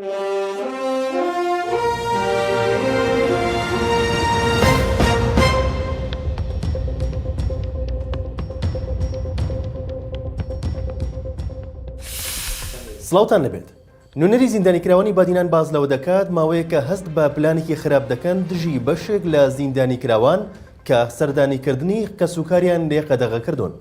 سڵاوتان لەبێت. نوێنەری زیندانیکراوانی بادینان باس لەوە دەکات، ماوەیەکە هەست بە پلانێکی خراپ دەکەن دژی بەشێک لە زیندانیکراوان کە سەردانیکردنی کەسوکاریان لێ قەدەغە کردوون.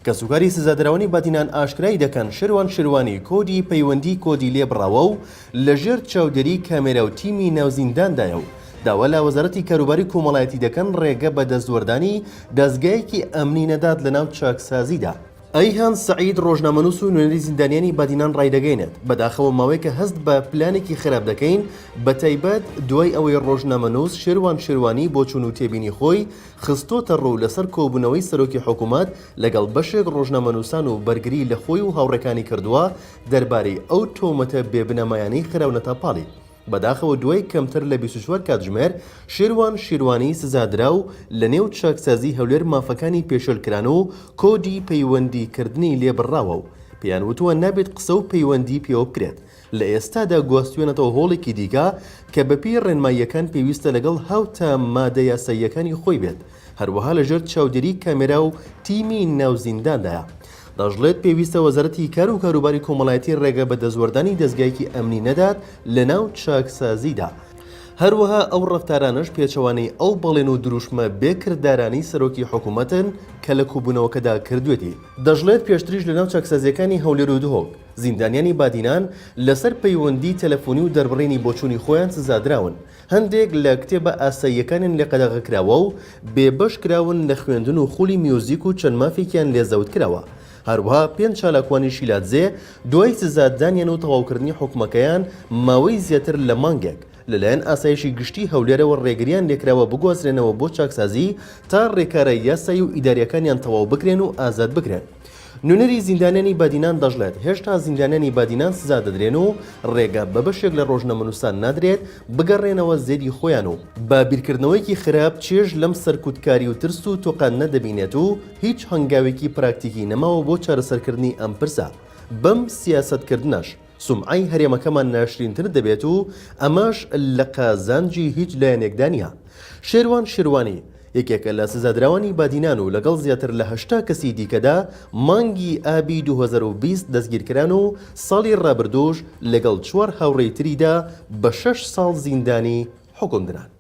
کەسوکاری سزادراوانی بادینان ئاشکرای دەکەن، شێروان شێروانی کۆدی پەیوەندی کۆدی لێ بڕاوە و لەژێر چاودێری کامێرا و تیمی ناو زینداندایە و داوا لە وەزارەتی کاروباری کۆمەڵایەتی دەکەن ڕێگە بە دەستوەردانی دەزگایەکی ئەمنی نەدات لەناو چاکسازیدا. ئەیهان سەعید ڕۆژنامەنووس و نوێنەری زیندانیانی بادینان ڕایدەگەینێت، بەداخەوە ماوەیەکە هەست بە پلانێکی خراپ دەکەین، بەتایبەت دوای ئەوەی ڕۆژنامەنووس شێروان شێروانی بۆچوون و تێبینی خۆی خستۆتە ڕوو لەسەر کۆبوونەوەی سەرۆکی حکومەت لەگەڵ بەشێک ڕۆژنامەنووسان و بەرگری لە خۆی و هاوڕێکانی کردووە دەربارەی ئەو تۆمەتە بێ بنەمایانەی خراونەتە پاڵی. بەداخەوە دوای کەمتر لە 24 کاتژمێر شێروان شیروانی سزادرا و لە نێو چاکسازی هەولێر مافەکانی پێشێل کران و کۆدی پەیوەندی کردنی لێ بڕاوە و پێیان وتووە نابێت قسە و پەیوەندی پێوە بکرێت لە ئێستادا گواستویانەتەوە هۆڵێکی دیکە کە بەپێی ڕێنماییەکان پێویستە لەگەڵ هاوتا مادە یاساییەکانی خۆی بێت، هەروەها لەژێر چاودێری کامێرا و تیمی ناو زینداندایە. دەشڵێت پێویستە وەزارەتی کار و کاروباری کۆمەڵایەتی ڕێگە بە دەستوەردانی دەزگایەکی ئەمنی نەدات لەناو چاکسازیدا، هەروەها ئەو ڕەفتارانەش پێچەوانەی ئەو بەڵێن و دروشمە بێ کردارانەی سەرۆکی حکومەتن کە لە کۆبوونەوەکەدا کردوێتی. دەشڵێت پێشتریش لەناو چاکسازییەکانی هەولێر و دهۆک، زیندانیانی بادینان لەسەر پەیوەندی تەلەفۆنی و دەربڕینی بۆچوونی خۆیان سزادراون، هەندێک لە کتێبە ئاساییەکانیان لێ قەدەغەکراوە و بێبەش کراون لە خوێندن و خولی میوزیک و چەند مافێکیان لێ زەوت کراوە. هەروەها پێنج چالاکوانی شیلادزێ دوای سزادانیان و تەواوکردنی حوکمەکەیان ماوەی زیاتر لە مانگێک لەلایەن ئاسایشی گشتی هەولێرەوە ڕێگریان لێکراوە بگوازرێنەوە بۆ چاکسازی تا ڕێکارە یاسایی و ئیدارییەکانیان تەواو بکرێن و ئازاد بکرێن. نوێنەری زیندانیانی بادینان دەشڵێت، هێشتا زیندانیانی بادینان سزا دەدرێن و ڕێگە بە بەشێک لە ڕۆژنامەنووسان نادرێت بگەڕێنەوە زێدی خۆیان و بە بیرکردنەوەیەکی خراپ چێژ لەم سەرکوتکاری و ترس و تۆقاندنە دەبینێت و هیچ هەنگاوێکی پراکتیکی نەماوە بۆ چارەسەرکردنی ئەم پرسە بەم سیاسەتکردنەش سومعەی هەرێمەکەمان ناشرینتر دەبێت و ئەمەش لە قازانجی هیچ لایەنێکدا نییە. شێروان شێروانی، یەکێکە لە سزادراوانی بادینان و لەگەڵ زیاتر لە 80 کەسی دیکەدا مانگی ئابی 2020 دەستگیرکران و ساڵی ڕابردووش لەگەڵ چوار هاوڕێی تریدا بە شەش ساڵ زیندانی حوکم دران.